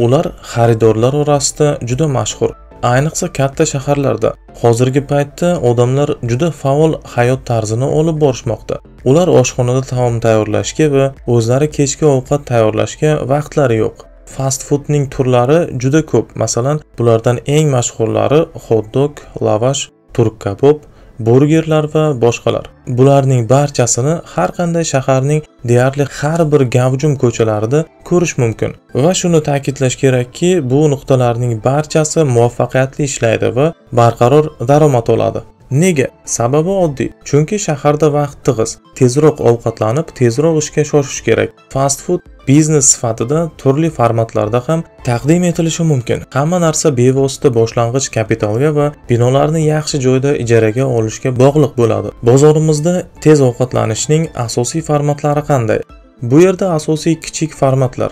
Ular xaridorlar orasida juda mashhur, ayniqsa katta shaharlarda. Hozirgi paytda odamlar juda faol hayot tarzini olib borishmoqda. Ular oshxonada taom tayyorlashga va o'zlari kechki ovqat tayyorlashga vaqtlari yo'q. Fast foodning turlari juda ko'p. Masalan, bulardan eng mashhurlari hot-dog, lavash, turk kabob, burgerlar va boshqalar. Bularning barchasini har qanday shaharning deyarli har bir gavjum ko'chalarida ko'rish mumkin. Va shuni ta'kidlash kerakki, bu nuqtalarning barchasi muvaffaqiyatli ishlaydi va barqaror daromad oladi. Nega? Sababi oddiy. Chunki shaharda vaqt tig'iz. Tezroq ovqatlanib, tezroq ishga shoshish kerak. Fast food biznes sifatida turli formatlarda ham taqdim etilishi mumkin. Hamma narsa bevosita boshlang'ich kapitalga va binolarni yaxshi joyda ijaraga olishga bog'liq bo'ladi. Bozorimizda tez ovqatlanishning asosiy formatlari qanday? Bu yerda asosiy kichik formatlar.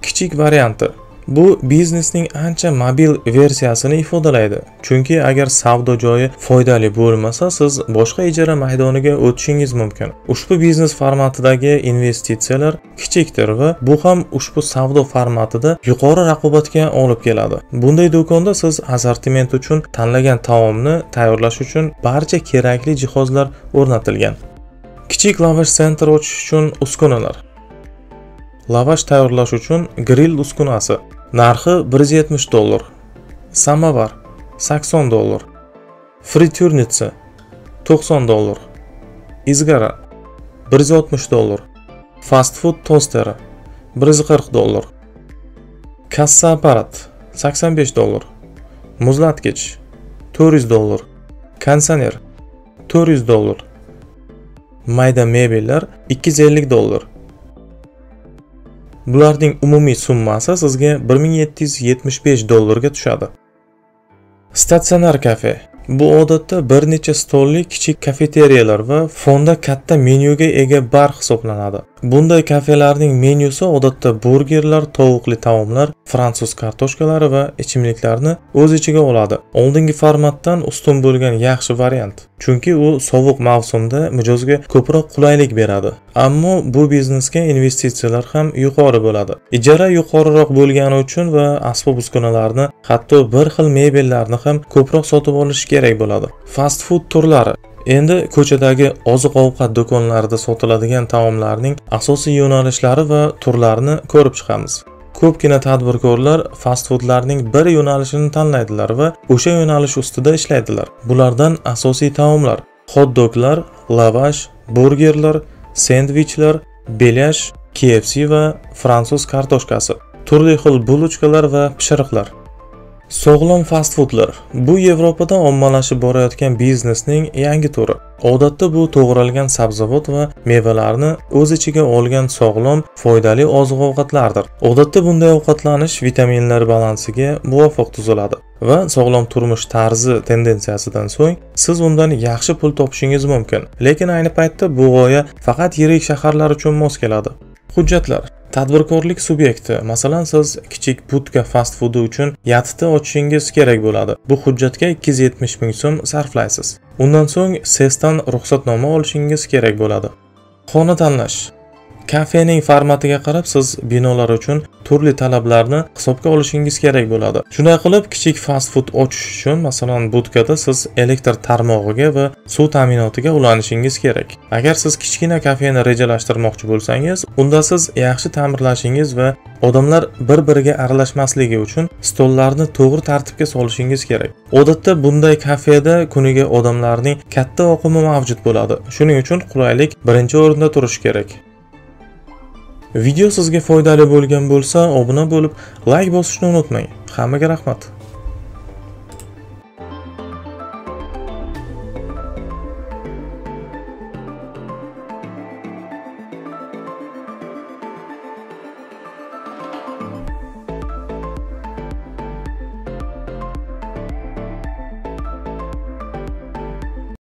Kichik varianti. Bu biznesning ancha mobil versiyasini ifodalaydi. Chunki agar savdo joyi foydali bo'lmasa, siz boshqa ijara maydoniga o'tishingiz mumkin. Ushbu biznes formatidagi investitsiyalar kichikdir va bu ham ushbu savdo formatida yuqori raqobatga olib keladi. Bunday do'konda siz assortiment uchun tanlagan taomni tayyorlash uchun barcha kerakli jihozlar o'rnatilgan. Kichik lavash center ochish uchun uskunalar. Lavash tayyorlash uchun grill uskunasi. Narxi $170. Samovar $80. Frityurnitsa $90. Izgara $160. Fast food tosteri $140. Kassa apparat $85. Muzlatgich $400. Konditsioner $400. Mayda mebellar $250. Bularning umumiy summasi sizga $1775 ga tushadi. Statsionar kafe. Bu odatda bir necha stolli kichik kafeteriyalar va fonda katta menyuga ega bar hisoblanadi. Bunday kafelarning menyusi odatda burgerlar, tovuqli taomlar, fransuz kartoshkalari va ichimliklarni o'z ichiga oladi. Oldingi formatdan ustun bo'lgan yaxshi variant, chunki u sovuq mavsumda mijozga ko'proq qulaylik beradi. Ammo bu biznesga investitsiyalar ham yuqori bo'ladi. Ijara yuqoriroq bo'lgani uchun va asbob-uskunalarni, hatto bir xil mebellarni ham ko'proq sotib olish kerak bo'ladi. Fast food turlari. Endi ko'chadagi oziq-ovqat do'konlarida sotiladigan taomlarning asosiy yo'nalishlari va turlarini ko'rib chiqamiz. Ko'pgina tadbirkorlar fast foodlarning bir yo'nalishini tanlaydilar va o'sha yo'nalish ustida ishlaydilar. Bulardan asosiy taomlar: hot-doglar, lavash, burgerlar, sendvichlar, belyash, KFC va fransuz kartoshkasi, turli xil bulochkalar va pishiriqlar. Sog'lom fast foodlar. Bu Yevropada ommalashib borayotgan biznesning yangi turi. Odatda bu to'g'ralgan sabzavot va mevalarni o'z ichiga olgan sog'lom, foydali oziq-ovqatlardir. Odatda bunday ovqatlanish vitaminlar balansiga muvofiq tuziladi va sog'lom turmush tarzi tendensiyasidan so'ng siz undan yaxshi pul topishingiz mumkin. Lekin ayni paytda bu g'oya faqat yirik shaharlar uchun mos keladi. Hujjatlar. Tadbirkorlik subyekti, masalan, siz kichik budka fast foodi uchun YATT ochishingiz kerak bo'ladi. Bu hujjatga 270 ming so'm sarflaysiz. Undan so'ng SESdan ruxsatnoma olishingiz kerak bo'ladi. Xona tanlash. Kafening formatiga qarab siz binolar uchun turli talablarni hisobga olishingiz kerak bo'ladi. Shunday qilib, kichik fast food ochish uchun, masalan, budkada siz elektr tarmog'iga va suv ta'minotiga ulanishingiz kerak. Agar siz kichkina kafeni rejalashtirmoqchi bo'lsangiz, unda siz yaxshi ta'mirlashingiz va odamlar bir-biriga aralashmasligi uchun stollarni to'g'ri tartibga solishingiz kerak. Odatda bunday kafeda kuniga odamlarning katta oqimi mavjud bo'ladi. Shuning uchun qulaylik birinchi o'rinda turishi kerak. Video sizga foydali bo'lgan bo'lsa, obuna bo'lib, like bosishni unutmang. Hammaga rahmat.